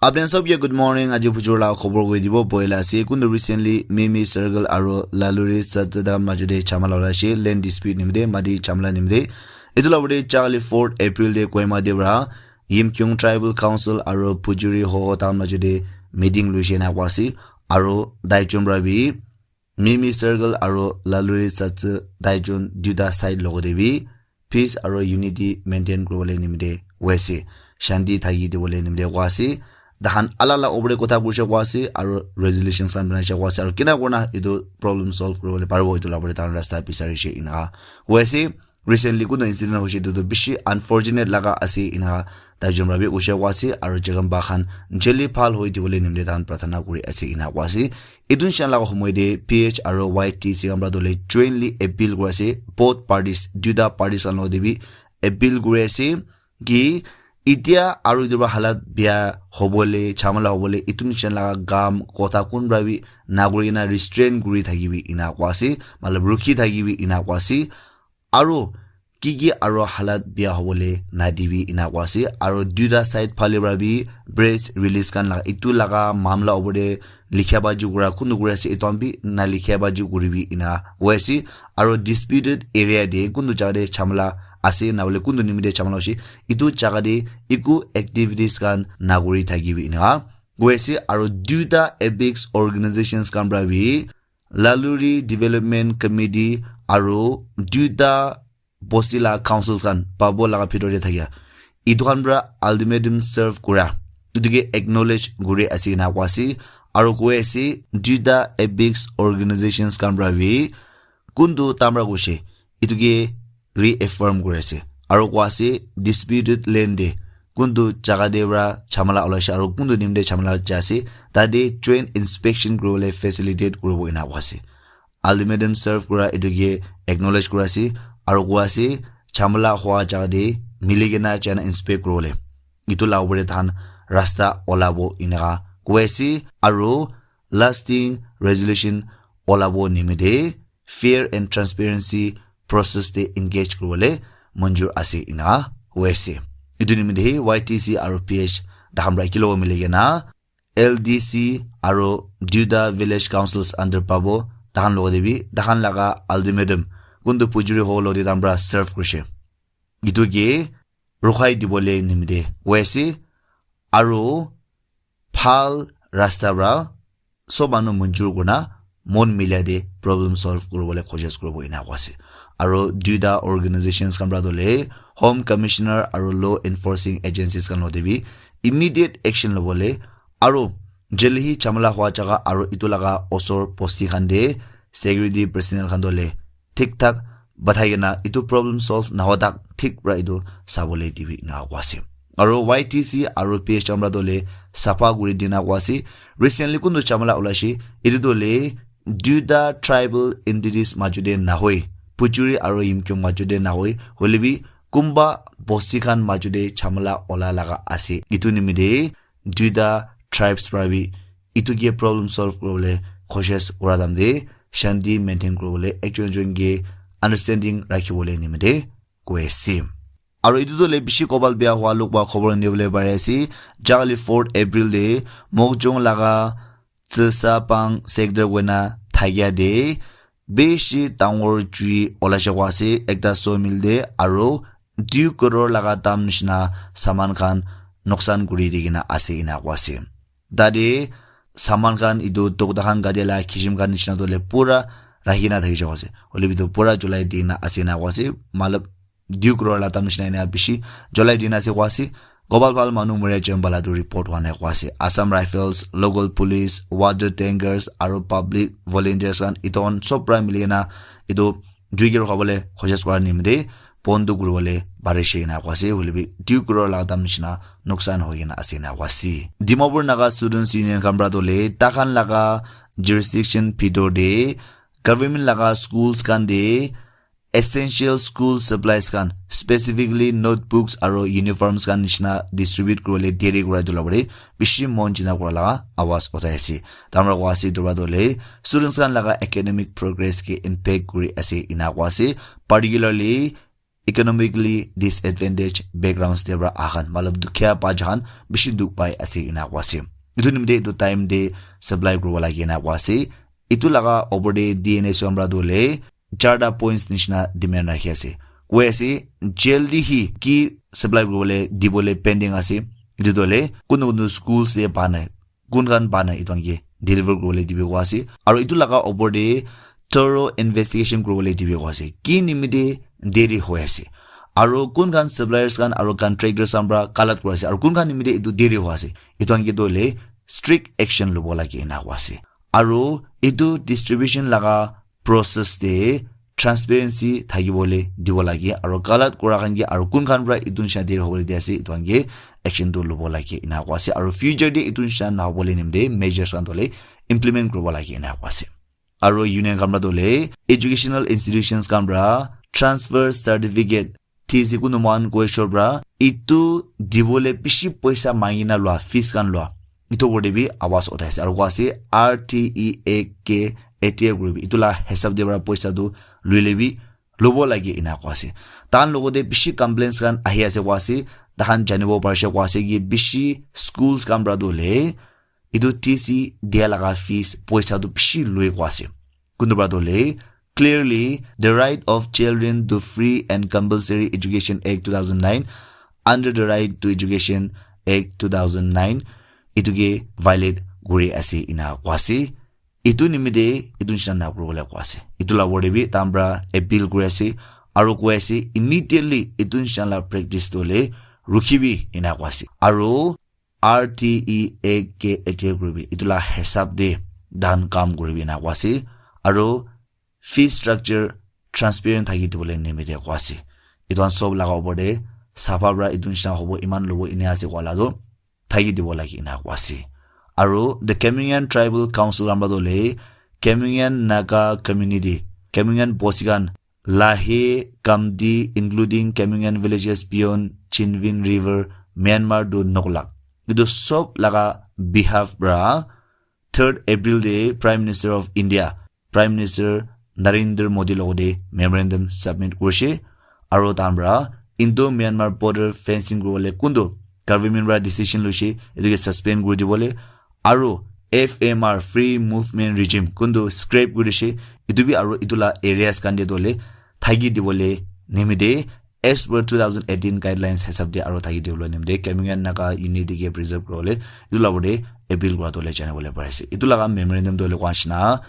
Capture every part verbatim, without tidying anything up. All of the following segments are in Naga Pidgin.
Apni khan sob ke good morning. Aji bujur la khobor koi dibo boila ase. Kuntu recently Mimi Circle aro Laluri Satsada majo de chamala ola ase. Land dispute nimite, mati chamala nimite. Itu la bode chali fourth April de Kohima de pra Yimkhiung Tribal Council aro Pujuri Hoho Town majo de meeting luishe na kwa ase. Aro daichon pra bi Mimi Circle aro Laluri Satsu daichon duita side logo de bi peace aro unity maintain kuribole nimite hoise, shanti thaki dibole nimite koa ase. Tahan alala opor te kotha kurishe koa ase aro resolution khan banaishe koa ase aro kina kurina etu problem solve kuribole paribo etu la opor te tahan rasta bisarishe ena hoise. Recently kuntu incident hoishe etu tu bishi unfortunate laga ase ena daichon pra bi hoishe koa ase aro jagamba khan jali bhal hoi dibole nimite tahan prarthana kuri ase ena koa ase. Etu nishan laga homoy de P H aro Y T C khan pra dole jointly appeal kuri ase, both parties, duita parties khan lode bi appeal kuri ase ki itia aro etu pra halat bia hobole, chamala hobole, etu nishan laga gam kotha kun pra bi na kuri na restrain kuri thakibi ena koa ase, matlab rukhi thakibi ena koa ase. Aro ki ki aro halat bia hobole na dibi ena koa ase. Aro duita side phale pra bi press release khan laga, etu laga mamla opor te likha baji kura, kuntu kuri ase, etu khan bi na likha baji kuribi ena koi ase. Aro disputed area te kuntu jaga te chamala ase, na hole kuntu nimite chamala hoishe, etu jaga te eku activities khan na kuri thakibi ena koi ase. Aro duita apex organizations khan pra bi Laluri Development Committee aro duita bosti la councils khan pabo laga bhitor te thakia etu khan pra ultimatum serve kura etu ke acknowledge kuri ase ena koa ase. Aro koi ase duita apex organizations khan pra bi kuntu tamra koishe etu ke reaffirm kuri ase aro koa ase disputed land te kuntu jaga te pra chamala olaishe aro kuntu nimite chamala jai ase tate joint inspection kuribole facilitate kuribo ena koa ase. Ultimatum serve kura etu ke acknowledge kura ase aro koa ase chamala hoa jaga te mili kena jaina inspect kuribole etu la opor te tahan rasta olabo eneka koi ase aro lasting resolution olabo nimite fair and transparency process te engage kuribole manjur ase eneka koi ase. Etu nimite Y T C aro P H tahan pra ekilog mili kena L D C aro duita village councils under pabo tahan logo de bi tahan laga ultimatum kuntu pujuri ho lo de tahan pra serve kurishe etu ke rukhai dibole nimite koi ase aro bhal rasta pra sob manu manjur kurina mon milia de problem solve kuribole koshish kuribo ena koa ase. Aro duita organizations khan pra dole Home Commissioner aro law enforcing agencies khan lode bi immediate action lobole aro jali hi chamala hoa jaga aro etu laga osor bosti khan te security personnel khan dole thik thak bathai kena etu problem solve nahoa tak thik pra etu sabole dibi ena koa ase. Aro Y T C aro P H khan pra dole sapha kuri dina koa ase. Recently kuntu chamala olaishe etu dole duita tribal entities majo te nahoi, Pujuri aro Yimkhiung majo te nahoi, hoile bi kunba bosti khan majo te chamala ola laga ase. Etu nimite duita tribes pra bi etu ke problem solve kuribole koshish kura time te shanti maintain kuribole ekjon ekjon ke understanding rakhibole nimite koi ase. Aro etu tu le bishi kobal bia hua luk ba khobor nibole pari ase. Jali fourth April te Mokjong laga Tsüsapang sector koina thakia te bishi dangor jui ola shakwa ase ekta sawmill te aro dui crore laga dam nishina saman khan nuksan kuri di kena ase ena koa ase. Tate saman khan etu tokta khan gate la kishim khan nishina tu le pura rakhi na thaki jabo ase. Hoile bi tu pura julai di na ase ena koa ase. Matlab dui crore la dam nishina ena bishi julai di na ase koa ase. Gobal bal manu muria jom bala tu report hua nai koa ase. Assam Rifles, local police, water tankers aro public volunteers khan etu khan sob pra mili kena etu jui ke rukha bole koshish kura nimite bon tu kuri bole parishe ena koa ase. Hoile bi dui crore la dam nishina nuksan hoi kena ase ena koa ase. Dimapur Naga Students Union khan pra dole takhan laga jurisdiction bhitor te government laga schools khan te essential school supplies khan, specifically notebooks aro uniforms khan nishina distribute kuribole deri kura etu la opor te bishi mon jina kura laga awaz uthai ase. Tamra koa ase etu pra tu hoile students khan laga academic progress ke impact kuri ase ena koa ase. Particularly economically disadvantaged backgrounds te pra ahan, matlab dukhia pa jahan bishi dukh pai ase ena koa ase. Etu nimite etu time te supply kuribo lage ena koa ase. Etu laga opor te D N S khan pra tu hoile charta points nishina demand rakhi ase. Koi ase, jaldi hi ki supply kuribole dibole pending ase. Etu tu hoile kunu kunu schools te pa nai, kun khan pa nai, etu khan ke deliver kuribole dibi koa ase. Aru etu laga opor te thorough investigation kuribole dibi koa ase. Ki nimite deri hoi ase, aru kun khan suppliers khan aru contractors khan pra galat kuri ase, aru kun khan nimite etu deri hoi ase, etu khan ke tu hoile strict action lobo lage ena koa ase. Aru etu distribution laga process te transparency thakibole dibo lage, aru galat kura khan ke aru kun khan pra etu nisha deri hobole di ase, etu khan ke action tu lobo lage ena koa ase. Aru future te etu nisha nahobole nimite measures khan tu hoile implement kuribo lage ena koa ase. Aru union khan pra tu hoile educational institutions khan pra transfer certificate T C kunu mohan koi shop pra etu dibole bishi poisa mangi na lua, fees khan lua, etu opor te bi awaz uthai ase. Aru koa ase R T E A K A T A kuribi, etu la hisab te pra poisa tu luile bi lobo lage ena koa ase. Tahan logote bishi complaints khan ahi ase koa ase. Tahan janibo parise koa ase ki bishi schools khan pra tu hoile etu T C dia laga fees poisa tu bishi lui koa ase. Kuntu pra tu hoile clearly, the Right of Children to Free and Compulsory Education Act two thousand nine, under the Right to Education Act two thousand nine, etu ke violate kuri ase ena koa ase. Etu nimite etu nisha na kuribole koa ase. Etu la opor te bi tahan pra appeal kuri ase, aru koi ase immediately etu nisha la practice tu hoile rukhibi ena koa ase. Aru R T E A K A T A kuribi, etu la hisab te tahan kam kuribi ena koa ase. Aru fee structure transparent thaki dibole nimite koa ase. Etu khan sob laga opor te sapha pra etu nisha hobo, iman lobo ena ase koa la tu thaki dibo lage ena koa ase. Aru the Khamengian Tribal Council khan pra tu hoile Khamengian Naga community, Khamengian Bosi khan Lahe, Khamti, including Khamengian villages beyond Chindwin River, Myanmar to Nagalak. Etu sob laga behalf pra third April te Prime Minister of India, Prime Minister Narendra Modi logote memorandum submit kurishe. Aru tahan pra Indo-Myanmar border fencing kuribole kuntu government pra decision loishe, etu ke suspend kuri dibole. Aru F M R, Free Movement Regime, kuntu scrap kuri dishe, etu bi aru etu la areas khan te tu hoile thaki dibole nimite as per two thousand eighteen guidelines hisab te aru thaki dibole nimite Khamengian Naga unity ke preserve kuribole etu la opor te appeal kura tu hoile janibole pari ase. Etu laga memorandum tu hoile koa nishina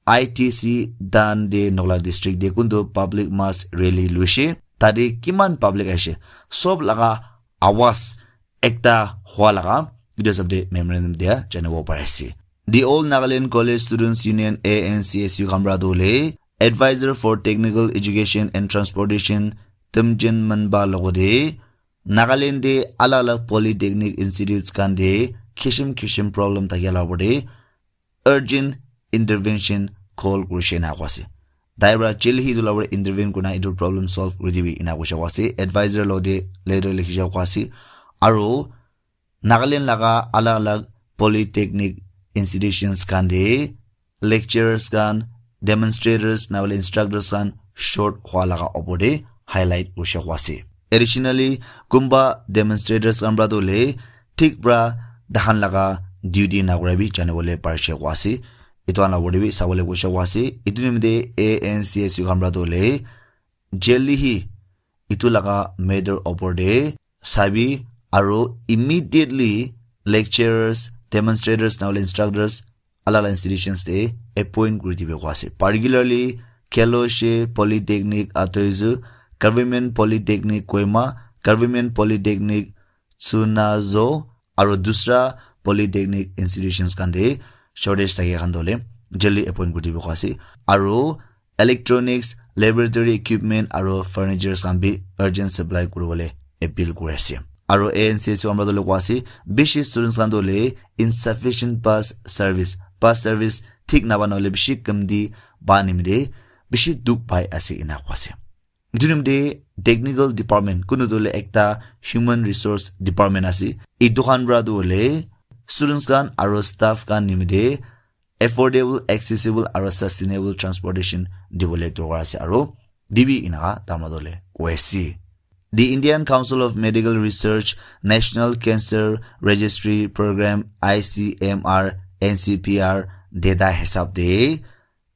I T C dan de Nagalak district de kuntu public mass rally luishe, tate kiman public aishe, sob laga awaz ekta hua laga etu hisab de memorandum dia janibo pari ase. The All Nagaland College Students Union, A N C S U, khan para tu hoile Advisor for Technical Education and Transportation Temjen Manba logode Nagaland de alag alag polytechnic institutes khan de kishim kishim problem thakia la opor de urgent intervention call kurishe na koise. Tai para jeli hi etu la para intervene kurina etu problem solve kuri dibi ena koishe koise. Advisor lo de letter likhishe koise. Aro Nagaland laga alag alag polytechnic institutions khan de lecturers khan, demonstrators na hoile instructors khan short hua laga opor de highlight kurishe koise. Additionally, kunba demonstrators khan para tu hoile thik para tahan laga duty na kura bi jani bole parishe koise. Etu khan la opor de bi sabole koishe koise. Etu nimite A N C S U khan para tu hoile jeli hi etu laga matter opor de sabi aro immediately lecturers, demonstrators na hoile instructors alag alag institutions te appoint kuri dibi koise. Particularly Kheloshe Polytechnic Atoizu, Government Polytechnic Kohima, Government Polytechnic Sunazo, aro dusra polytechnic institutions khan de shortage thake khan tu hoile jeli appoint kuri dibi koise. Aro electronics, laboratory equipment aro furnitures khan bi urgent supply kuribole appeal kuri ase. Aro A N C S U khan para tu hoile koise, bishi students khan tu hoile insufficient bus service, bus service thik naba na hoile bishi kamti ba nimite bishi dukh pai ase ena koise. Etu nimite technical department, kunu tu hoile ekta human resource department ase. Etu khan para tu hoile students khan aro staff khan nimite affordable, accessible aro sustainable transportation dibole dorkar ase aro dibi ena tamra tu hoile koi ase. The Indian Council of Medical Research National Cancer Registry Program, I C M R N C P R data hisab de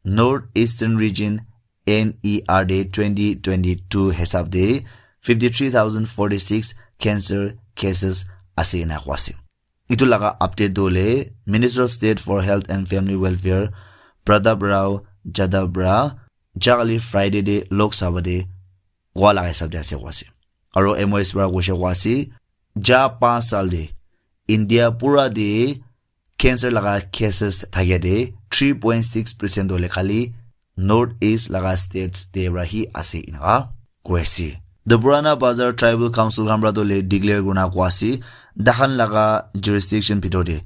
North Eastern Region, N E R de twenty twenty-two hisab de fifty-three thousand forty-six cancer cases ase ena koi ase. Itu laga update tu hoile Minister of State for Health and Family Welfare Pratap Rao Jadhav para jakali Friday de Lok Sabha de koi laga hisab de ase koi ase. Aro M O S para koise koi ase, ja panch saal de India pura de cancer laga cases thakia de three point six percent hoile khali North East laga states de para hi ase ena koi ase. The Purana Bazar Tribal Council khan para tu hoile declare kurina koi ase, takhan laga jurisdiction bhitor de,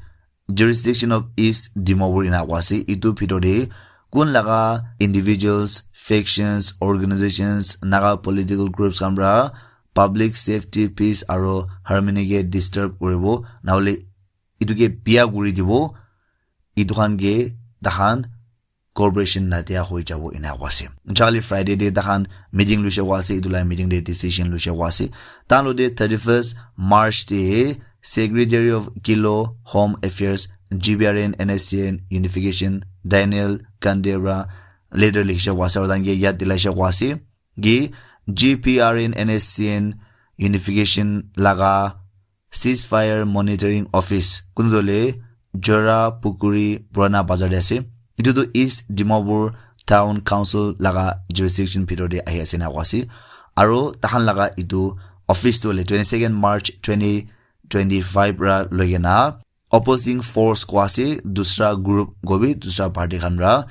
jurisdiction of East Dimapur ena koi ase, itu bhitor de kun laga individuals, factions, organizations, Naga political groups khan para public safety, peace aro harmony ke disturb kuribo, na hoile itu ke biya kuri dibo, itu khan ke takhan cooperation na dia hoi jabo ena koi ase. Jakali Friday de takhan meeting luise koi ase, itu la meeting de decision luise koi ase. Takhan lo de thirty-first March de Secretary of Kilo Home Affairs, G P R N N S C N Unification, Daniel Kande para letter likhise koi ase, aro takhan ke yad dilaise koi ase ki G P R N N S C N Unification laga Ceasefire Monitoring Office, kunu tu hoile Jora Pukuri Purana Bazar de ase. Itu tu East Dimapur Town Council laga jurisdiction bhitor de ahi ase ena koi ase. Aro takhan laga itu office tu hoile twenty-second March twenty twenty-five para loi kena opposing force koi ase, dusra group koi bi, dusra party khan para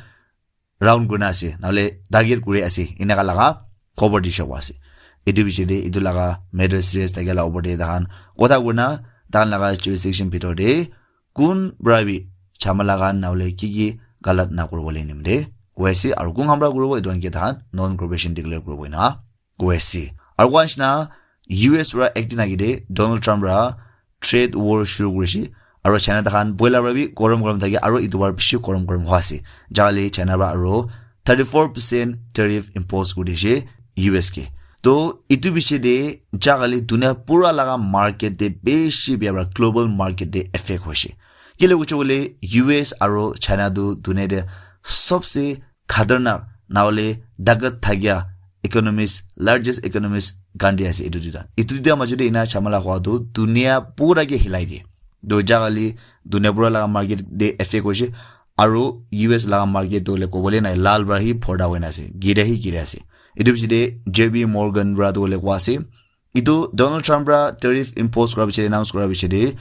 round kurina ase, na hoile target kuri ase, eneka laga khobor dise koi ase. Itu piche de itu laga matter serious thakia la opor de takhan kotha kurina takhan laga jurisdiction bhitor de kun para bi jhamala khan na hoile ki ki galat na kuribo le nimite koi ase, aro kun khan para kuribo itu khan ke takhan non cooperation declare kuribo ena koi ase. Aro koi nishina U S para acting agi de Donald Trump para trade war shuru kurise. Aro China takhan boila para bi gorom gorom thake, aro itu bar bishi gorom gorom hoi ase. Jakali China para aro thirty-four percent tariff impose kuri dishe U S ke. To itu bishi de jakali dunia pura laga market de bishi bia para global market de effect hoise. Kile kuche bole U S aro China tu dunia de sobse khatarnak na hoile dagat thakia economies, largest economies country ase itu duita. Itu duita majo de ena jhamala hua tu dunia pura ke hilai diye. To jakali dunia pura laga market de effect hoise. Aro U S laga market tu hoile kobole nai, lal para hi phorda hoina ase, gira hi gira ase. Itu piche de J P Morgan para tu hoile koi ase, itu Donald Trump para tariff impose kura piche de, announce kura piche de,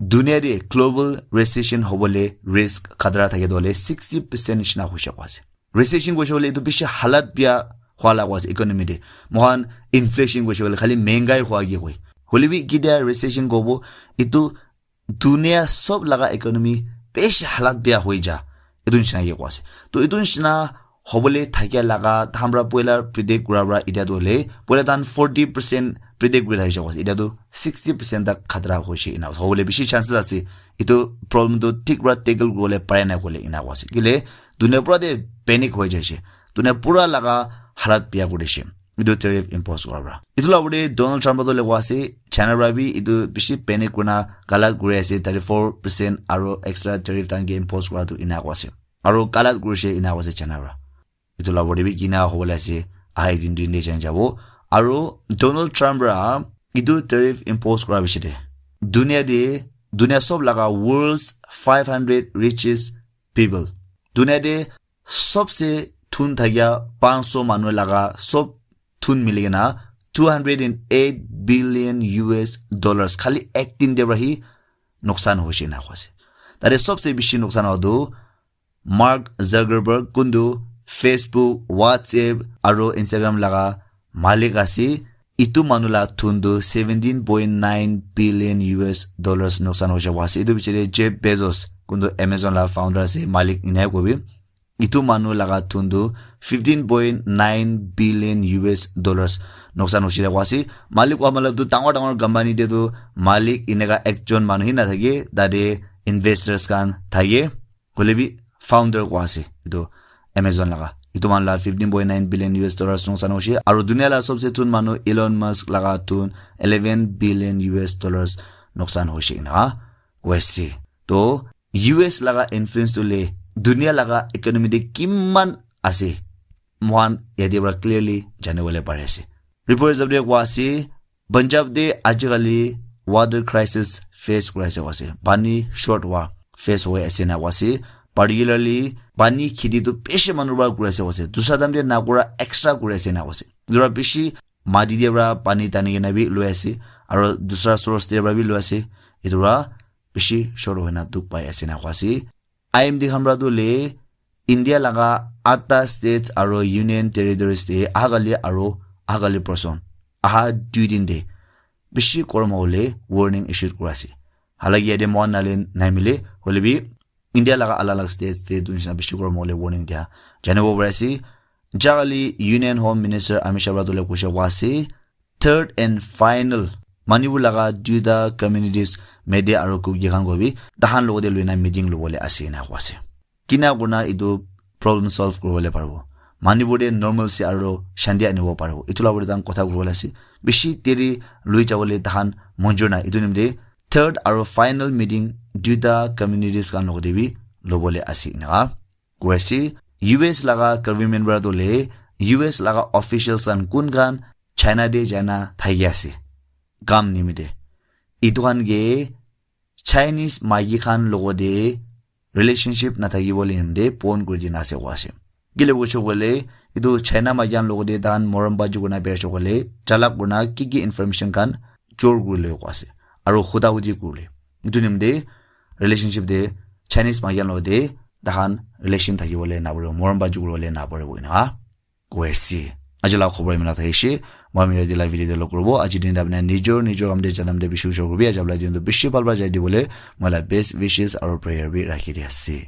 dunia de global recession hobole risk khatara thake tu hoile sixty percent nishina hoise koi ase. Recession koise bole itu bishi halat bia hua la koi ase economy de. Mohan inflation koise bole khali mengai hua ke koi. Hole bi ketia recession kobo, itu dunia sob laga economy bishi halat bia hoi ja. Itu nishina ke koi ase. To itu nishina hobole thakia laga takhan para poila predict kura para itia tu hoile, poila takhan forty percent predict kuri thakishe koi ase. Itia tu sixty percent tak khatara hoishe ena koi ase. Hobole bishi chances ase. Itu problem tu thik para tackle kuribole pare na koile ena koi ase. Kile dunia pura de panic hoi jaishe. Dunia pura laga halat bia kuri dishe itu tariff impose kura para. Itu la opor de Donald Trump tu hoile koi ase, China para bi itu bishi panic kurina galat kuri ase, thirty-four percent aro extra tariff takhan ke impose kura tu ena koi ase. Aro galat kurishe ena koi ase China para. Itu la opor de bi kina hobole ase, ahai din din de jai jabo. Aro Donald Trump para itu tariff impose kura piche de dunia de, dunia sob laga world's five hundred richest people, dunia de sobse thun thakia panch so manu laga sob thun mili kena two hundred and eight billion U S dollars khali ek din de para hi nuksan hoishe ena koi ase. Tate sobse bishi nuksan hua tu Mark Zuckerberg, kuntu Facebook, WhatsApp aro Instagram laga malik ase, itu manu la thun tu seventeen point nine billion U S dollars nuksan hoishe koi ase. Itu piche de Jeff Bezos, kuntu Amazon la founder ase, malik ena kobi. Itu manu laga thun tu fifteen point nine billion U S dollars nuksan hoishe koi ase. Malik hua matlab tu dangor dangor company te tu malik eneka ekjon manu hi nathake, tate investors khan thake. Hoile bi founder koi ase itu Amazon laga. Itu manu la fifteen point nine billion U S dollars nuksan hoishe. Aru dunia la sobse thun manu Elon Musk laga thun eleven billion U S dollars nuksan hoishe ena koise. To U S laga influence tu le dunia laga economy te kiman ase, mohan yate para clearly jani bole pari ase. Report hisab te koa ase, Punjab te ajikali water crisis face kuri ase koa ase. Pani short hua face hoi ase na koa ase. Particularly pani kheti tu bishi manu para kuri ase koa ase. Dusra time te na kura extra kuri ase na koa ase. Etu para bishi mati te para pani tani kena bi loi ase. Aro dusra source te para bi loi ase. Etu para bishi short hoina dukh pai ase na koa ase. I M D khan para tu le India laga atta states aro union territories te ahagali aro ahagali person aha dui din te bishi korom hole warning issued kura ase. Halaki yate mohan nale nai mile hole bi India laga alag alag states te tu nishina bishi korom hole warning dia janibo pari ase. Jagali Union Home Minister Amit Shah para tu le koise koa ase, third and final Manipur laga duita communities Meitei aro Kuki khan ko bi tahan logote loina meeting lobole ase ena koa ase. Kina kurna etu problem solve kuribole paribo. Manipur te normalcy aro shanti anibo paribo. Etu la upor te tahan kotha kuribole ase. Bishi deri loi jabole tahan monjur nai. Etu nimite third aro final meeting duita communities khan logote bi lobole ase ena koi ase. U S laga government para tu le U S laga officials khan kun khan China te jaina thaki ase kam nimite. Etu khan ke Chinese maiki khan logote relationship nathaki bole nimite pon kuri dina ase koa ase. Kile koise koile etu China maiki khan logote tahan morom baju kurna birai ase koile chalak kurna ki ki information khan chor kuri le koa ase. Aro huda hudi kuri le. Etu nimite relationship te Chinese maiki khan logote tahan relation thaki bole na paribo, morom baju kuri bole na paribo ena koi ase. Aji la khobor imana thakishe, moi ami yate la video te log kuribo. Aji din apni nijor nijor kam te janam te bishi ushor kuribi. Aji apni din tu bishi bhal para jai dibole moi la best wishes aro prayer bi rakhi di ase.